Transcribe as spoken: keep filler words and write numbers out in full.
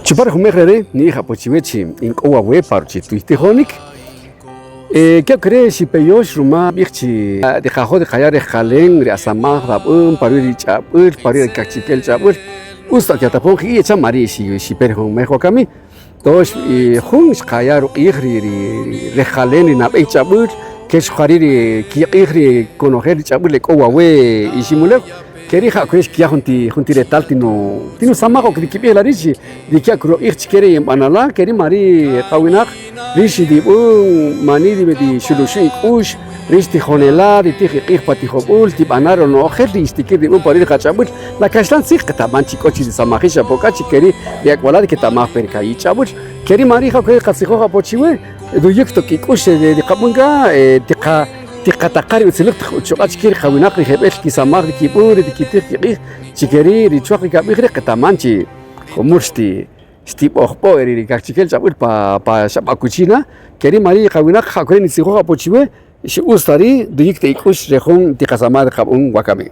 Chupa ri jumej re're' ni'ij apo chiwe chi in k'o wawe pa ruchi' tuy tijonik. E, keb' kere' xipeyox ruma b'ij chi ri qajo ri qaya rejqalen, ri asamaj rab'un, pa rwi' ri ch'ab'ul, pa rwi' ri kakchikel ch'ab'ul, utz ta k'u yatapon qik'ij cha' ma ri' xi-, xipe ri jumej wakami. Tox, y jun xqaya ruq'ij ri, ri, ri rejqalen ri nab'ey ch'ab'ul, kexoqari' ri kiq'ij ri konojel ri ch'ab'ul e k'o wawe Iximulew. Ke ri' ja' k'u re xkiya jun ti, jun ti retal tinu-, tinusamaj ok ri kib'ij la ri' chi ri kiya' k'u ruq'ij chike ri yinb'ana la, ke ri' ma ri qawinaq, ri xidib'un, mani ri, ri xuluxu' ik'ux, ri xtijonela, ri tij iq'ij pa tijob'ul, tib'ana ronojel ri xtikir dib'un pa ri' ri qach'ab'ul. La kaxlan tzij, qeta'man chi k'o chi ri samajix apo k'a chi ke ri', ri ak'wala' ri keta'maj pe ri kayi' ch'ab'ul. Ke ri' ma ri' ja' k'u re qatzijoj apo chiwe, ruyik toq ik'ux ri, ri qab'un k'a, e, tiqa-, tiqataqa ri utzilaj taq uchuq'a' chike ri qawinaq ri jeb'el kisamaj ri kib'un, ri tikitij kiq'ij, chi ke ri' ri chwaq ri kab'ij ri' qeta'man chi jumul xti-, xtib'oj b'o ri, ri kakchikel ch'ab'ul pa, pa xab'akuchina. Ke ri' ma ri' qawinaq ja' k'u re nitzijoj apo chiwe, xi utz ta ri' ruyik ta ik'ux re jun tiqasamaj ri qab'un wakami.